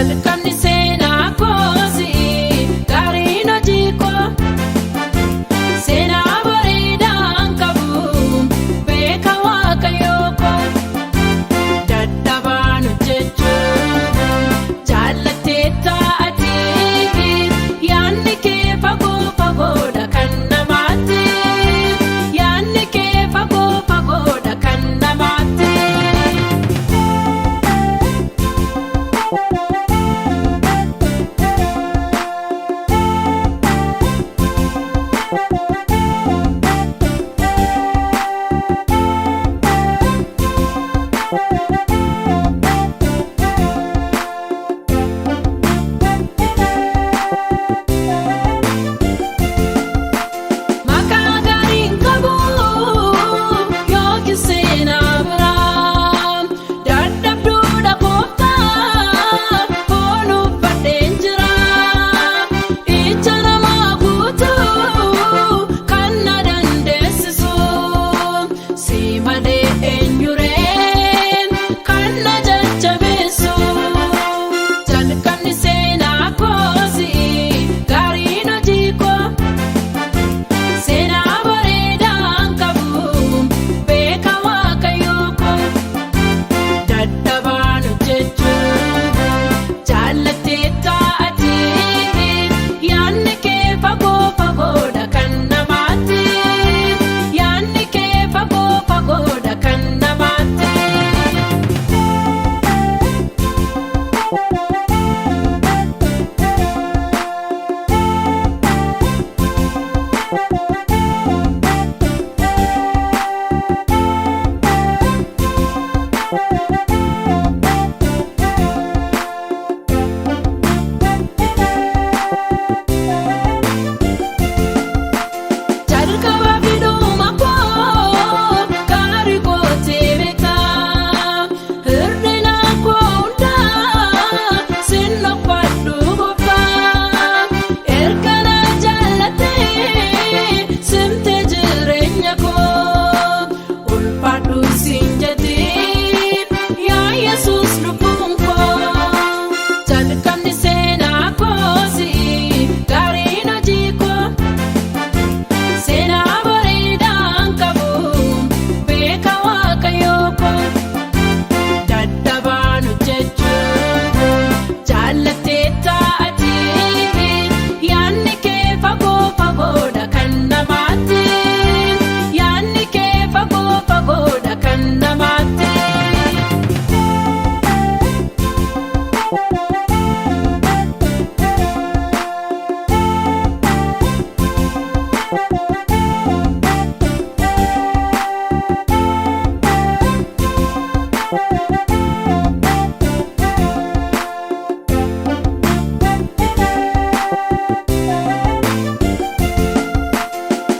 Jalqabni seenaa koosi gaariin hojii koo seenaa bareedaan qabu beeka waaqayyoo koo dadhabaan hojjechuu jaallattee taa'ati yaadni kee fagoo fagoodha kan namaatti yaadni kee fagoo fagoodha kan namaatti. Maqaa gaariin qabu yookiin seenaa biraa dadhabduudha gooftaa foon uffadheen jira ija namaa guutuu kan na dandeessisu si malee eenyuree kan na jajjabeessu jalqabni seenaa koosi gaariin hojii koo. Seenaa bareedaan qabu beeka waaqayyoo koo dadhabaan hojjechuu jaallattee taa'ati yaadni kee fagoo fagoodha kan namaatti yaadni kee fagoo fagoodha kan namaatti. Jalqaba fiduma koo gaarii kootee beekaa hir'ina koo hundaa sinna fadhu gooftaa erga na jaallatee simtee jireenya koo ulfaadhu siin jedhee yaa Yesuus lubbuun koo jalqabni seenaa koosi gaariin hojii koo. Seenaa bareedaan qabu beeka waaqayyoo koo dadhabaan hojjechuu jaallattee taa'ati yaadni kee fagoo fagoodha kan namaatti yaadni kee fagoo fagoodha kan namaatti.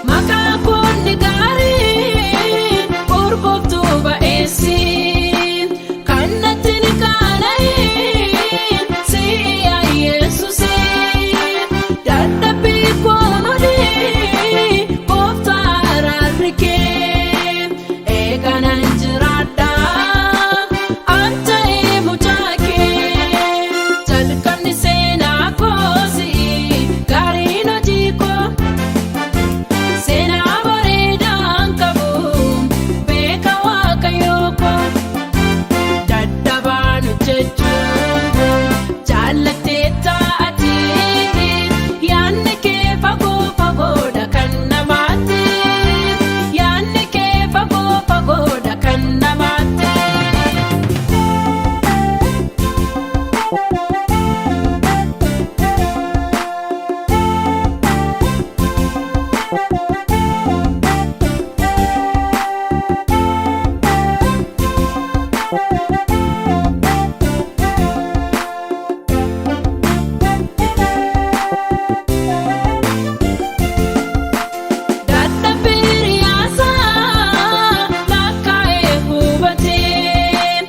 Maqaa koonni gaarii urgooftuu ba'eessi kan natti ni qaana'ee si'a Yesuusi dadhabbii koon olii gooftaa araarri kee eeganan jiraadha an ta'ee mucaa kee jalqabni seenaa koosi gaariin hojii koo. Seenaa bareedaan qabu beeka waaqayyoo koo dadhabaan hojjechuu jaallattee taa'ati yaadni kee fagoo fagoodha kan namaatti yaadni kee fagoo fagoodha kan namaatti. Dadhabbii riyaasaa lakkaa'ee hubatee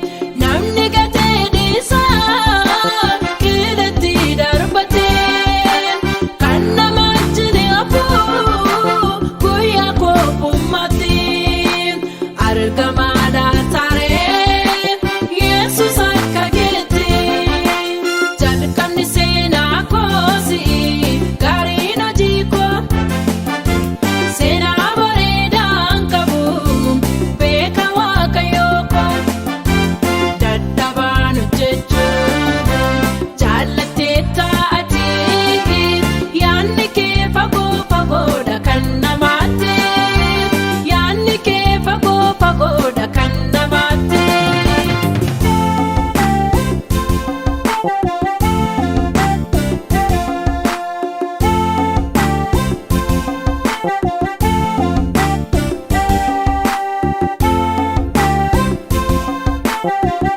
namni gatee dhiisaa kiletti darbatee kan nama ajjine hafuu guyyaa kophummaatti argamaadha taaree. Thank you.